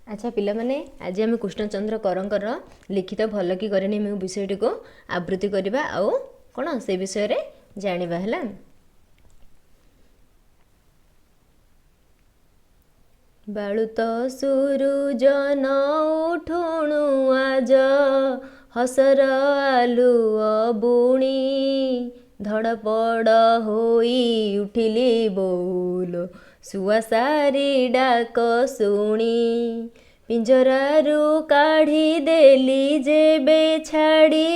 ଆଚ୍ଛା ପିଲାମାନେ, ଆଜି ଆମେ କୃଷ୍ଣଚନ୍ଦ୍ର କରଙ୍କର ଲିଖିତ ଭଲ କି କରିନି ମୁଁ ବିଷୟଟିକୁ ଆବୃତ୍ତି କରିବା ଆଉ କ'ଣ ସେ ବିଷୟରେ ଜାଣିବା। ହେଲା, ବାଳୁତ ସୁରୁଜ ନ ଉଠୁଣୁ ଆଜ, ହସର ଆଲୁଅ ବୁଣି, ଧଡ଼ପଡ଼ ହୋଇ ଉଠିଲି ବୋଉଲୋ ଶୁଆଶାରୀ ଡାକ ଶୁଣି। ପିଞ୍ଜରାରୁ କାଢ଼ି ଦେଲି ଯେବେ ଛାଡ଼ି,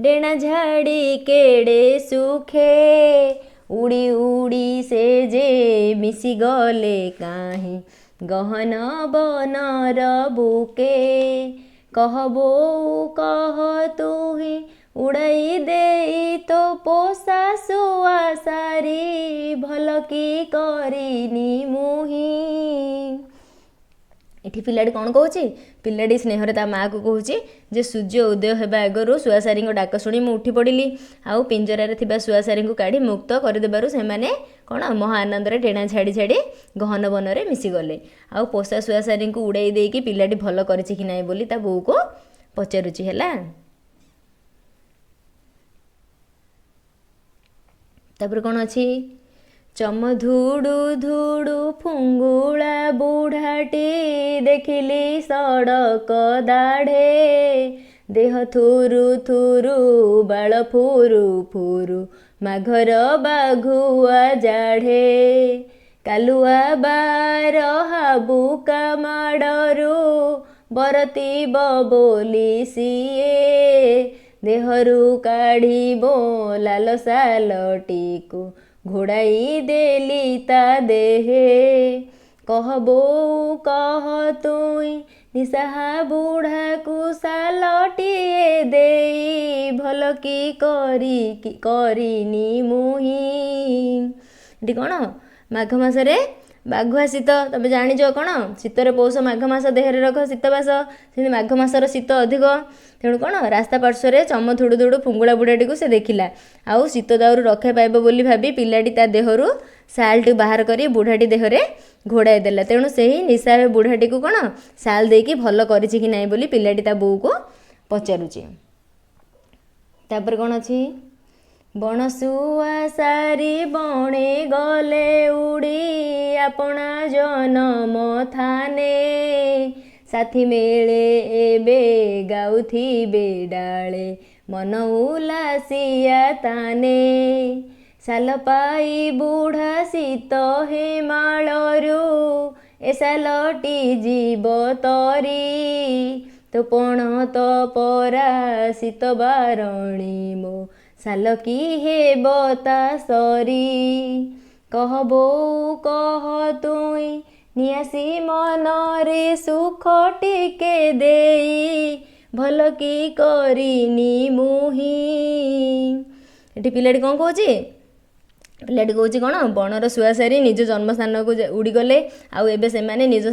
ଡେଣା ଝାଡ଼ି କେଡ଼େ ସୁଖେ ଉଡ଼ି ଉଡ଼ି ସେ ଯେ ମିଶିଗଲେ କାହିଁ ଗହନ ବନର ବୁକେ। କହ ବୋଉ କହ ତୁହି, ଉଡ଼ାଇ ଦେଇ ତୋ ପୋଷା ଶୁଆଶାରୀ, ଭଲ କି କରିନି ମୁହିଁ। ଏଠି ପିଲାଟି କ'ଣ କହୁଛି? ପିଲାଟି ସ୍ନେହରେ ତା ମାଆକୁ କହୁଛି ଯେ ସୂର୍ଯ୍ୟ ଉଦୟ ହେବା ଆଗରୁ ଶୁଆଶାରୀଙ୍କ ଡାକ ଶୁଣି ମୁଁ ଉଠି ପଡ଼ିଲି, ଆଉ ପିଞ୍ଜରାରେ ଥିବା ଶୁଆଶାରୀଙ୍କୁ କାଢ଼ି ମୁକ୍ତ କରିଦେବାରୁ ସେମାନେ କ'ଣ ମହା ଆନନ୍ଦରେ ଡେଣା ଝାଡ଼ି ଝାଡ଼ି ଗହନ ବନରେ ମିଶିଗଲେ। ଆଉ ପୋଷା ଶୁଆଶାରୀଙ୍କୁ ଉଡ଼ାଇ ଦେଇକି ପିଲାଟି ଭଲ କରିଛି କି ନାହିଁ ବୋଲି ତା ବୋଉକୁ ପଚାରୁଛି। ହେଲା, ତାପରେ କ'ଣ ଅଛି? ଚମଧୁଡ଼ୁ ଧୁଡ଼ୁ ଫୁଙ୍ଗୁଳା ବୁଢ଼ାଟି ଦେଖିଲି ସଡ଼କ ଦାଢ଼େ, ଦେହ ଥୁରୁ ଥୁରୁ ବାଳ ଫୁରୁ ଫୁରୁ ମାଘର ବାଘୁଆ ଜାଢ଼େ। କାଲୁଆ ବାର ହାବୁକା ମାଡ଼ରୁ ବରତିବ ବୋଲି ସିଏ, ଦେହରୁ କାଢ଼ିବ ଲାଲ ସାଲଟିକୁ ଘୋଡ଼ାଇ ଦେଲି ତା ଦେହେ। କହ ବୋଉ କହ ତୁଇ, ନିଶାହା ବୁଢ଼ାକୁ ସାଲଟିଏ ଦେଇ ଭଲ କି କରି କରିନି ମୁହିଁ। ଏଠି କ'ଣ ମାଘ ମାସରେ ବାଘୁଆ ଶୀତ, ତମେ ଜାଣିଛ କ'ଣ ଶୀତରେ ପୌଷ ମାଘ ମାସ ଦେହରେ ରଖ ଶୀତବାସ, ସେମିତି ମାଘ ମାସର ଶୀତ ଅଧିକ। ତେଣୁ କ'ଣ ରାସ୍ତା ପାର୍ଶ୍ୱରେ ଚମ ଧୁଡ଼ୁ ଧୁଡ଼ୁ ଫୁଙ୍ଗୁଳା ବୁଢ଼ାଟିକୁ ସେ ଦେଖିଲା, ଆଉ ଶୀତ ଦାଉରୁ ରକ୍ଷା ପାଇବ ବୋଲି ଭାବି ପିଲାଟି ତା ଦେହରୁ ଶାଲ୍ଟି ବାହାର କରି ବୁଢ଼ାଟି ଦେହରେ ଘୋଡ଼ାଇ ଦେଲା। ତେଣୁ ସେହି ନିଶା ବୁଢ଼ାଟିକୁ କ'ଣ ଶାଲ୍ ଦେଇକି ଭଲ କରିଛି କି ନାହିଁ ବୋଲି ପିଲାଟି ତା ବୋଉକୁ ପଚାରୁଛି। ତାପରେ କ'ଣ ଅଛି? ବଣଶୁଆ ସାରି ବଣେ ଗଲେ ଉଡ଼ି ଆପଣା ଜନମ ଥାନେ, ସାଥୀ ମେଳେ ଏବେ ଗାଉଥିବେ ଡାଳେ ମନ ଉଲାସିଆ ତାନେ। ସାଲ ପାଇ ବୁଢ଼ା ଶୀତ ହେମାଳରୁ ଏ ସାଲଟି ଯିବ ତରି, ତୋ ପଣତ ପରା ଶୀତ ବାରଣୀ ମୋ ସାଲ କି ହେବ ତା ସରି। କହ ବୋଉ କହ ତୁଇ, ନିଆସି ମନରେ ସୁଖ ଟିକେ ଦେଇ ଭଲ କି କରିନି ମୁହିଁ। ଏଠି ପିଲାଟି କ'ଣ କହୁଛି? ପିଲାଟି କହୁଛି କ'ଣ ବଣର ଶୁଆଶାରୀ ନିଜ ଜନ୍ମସ୍ଥାନକୁ ଉଡ଼ିଗଲେ, ଆଉ ଏବେ ସେମାନେ ନିଜ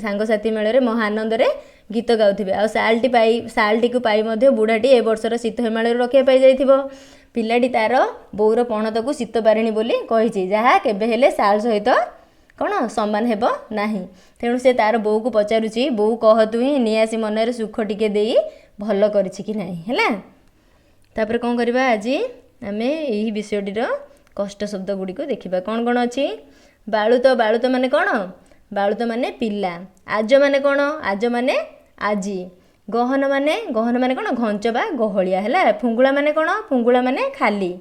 ସାଙ୍ଗସାଥି ମେଳରେ ମହା ଆନନ୍ଦରେ ଗୀତ ଗାଉଥିବେ, ଆଉ ଶାଲ୍ଟିକୁ ପାଇ ମଧ୍ୟ ବୁଢ଼ାଟି ଏ ବର୍ଷର ଶୀତ ହିମାଳୟରୁ ରକ୍ଷା ପାଇଯାଇଥିବ। ପିଲାଟି ତାର ବୋଉର ପଣତକୁ ଶୀତ ବାରିଣୀ ବୋଲି କହିଛି, ଯାହା କେବେ ହେଲେ ଶାଲ୍ ସହିତ କ'ଣ ସମାନ ହେବ ନାହିଁ। ତେଣୁ ସେ ତାର ବୋଉକୁ ପଚାରୁଛି, ବୋଉ କହ ତୁହି, ନିଆସି ମନରେ ସୁଖ ଟିକେ ଦେଇ ଭଲ କରିଛି କି ନାହିଁ। ହେଲା, ତାପରେ କ'ଣ କରିବା? ଆଜି ଆମେ ଏହି ବିଷୟଟିର କଷ୍ଟ ଶବ୍ଦ ଗୁଡ଼ିକୁ ଦେଖିବା। କ'ଣ କ'ଣ ଅଛି? ବାଳୁତ, ବାଳୁତ ମାନେ କ'ଣ? ବାଳୁତ ମାନେ ପିଲା। ଆଜ ମାନେ କ'ଣ? ଆଜ ମାନେ ଆଜି। ଗହନ ମାନେ, ଗହନ ମାନେ କ'ଣ? ଘଞ୍ଚ ବା ଗହଳିଆ। ହେଲା, ଫୁଙ୍ଗୁଳା ମାନେ କ'ଣ? ଫୁଙ୍ଗୁଳା ମାନେ ଖାଲି।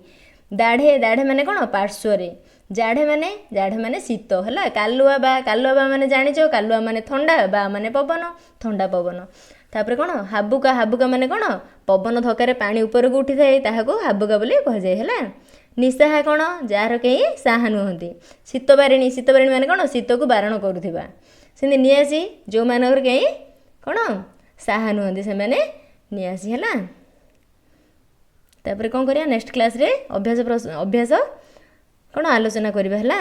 ଦାଢ଼େ, ଦାଢ଼େ ମାନେ କ'ଣ? ପାର୍ଶ୍ୱରେ। ଜାଢ଼େ ମାନେ, ଜାଢ଼େ ମାନେ ଶୀତ। ହେଲା, କାଲୁଆ ବା, କାଲୁଆ ବା ମାନେ ଜାଣିଛ, କାଲୁଆ ମାନେ ଥଣ୍ଡା, ବା ମାନେ ପବନ, ଥଣ୍ଡା ପବନ। ତାପରେ କ'ଣ? ହାବୁକା, ହାବୁକା ମାନେ କ'ଣ? ପବନ ଧକ୍କାରେ ପାଣି ଉପରକୁ ଉଠିଥାଏ, ତାହାକୁ ହାବୁକା ବୋଲି କୁହାଯାଏ। ହେଲା, ନିଶାହା କ'ଣ? ଯାହାର କେହି ସାହା ନୁହନ୍ତି। ଶୀତବାରିଣୀ, ଶୀତବାରିଣୀ ମାନେ କ'ଣ? ଶୀତକୁ ବାରଣ କରୁଥିବା। ସେମିତି ନିଆସି, ଯେଉଁମାନଙ୍କର କେହି କ'ଣ ସାହା ନୁହନ୍ତି ସେମାନେ ନିଆସି। ହେଲା, ତାପରେ କ'ଣ କରିବା? ନେକ୍ସଟ କ୍ଲାସ୍ରେ ଅଭ୍ୟାସ କ'ଣ ଆଲୋଚନା କରିବା। ହେଲା।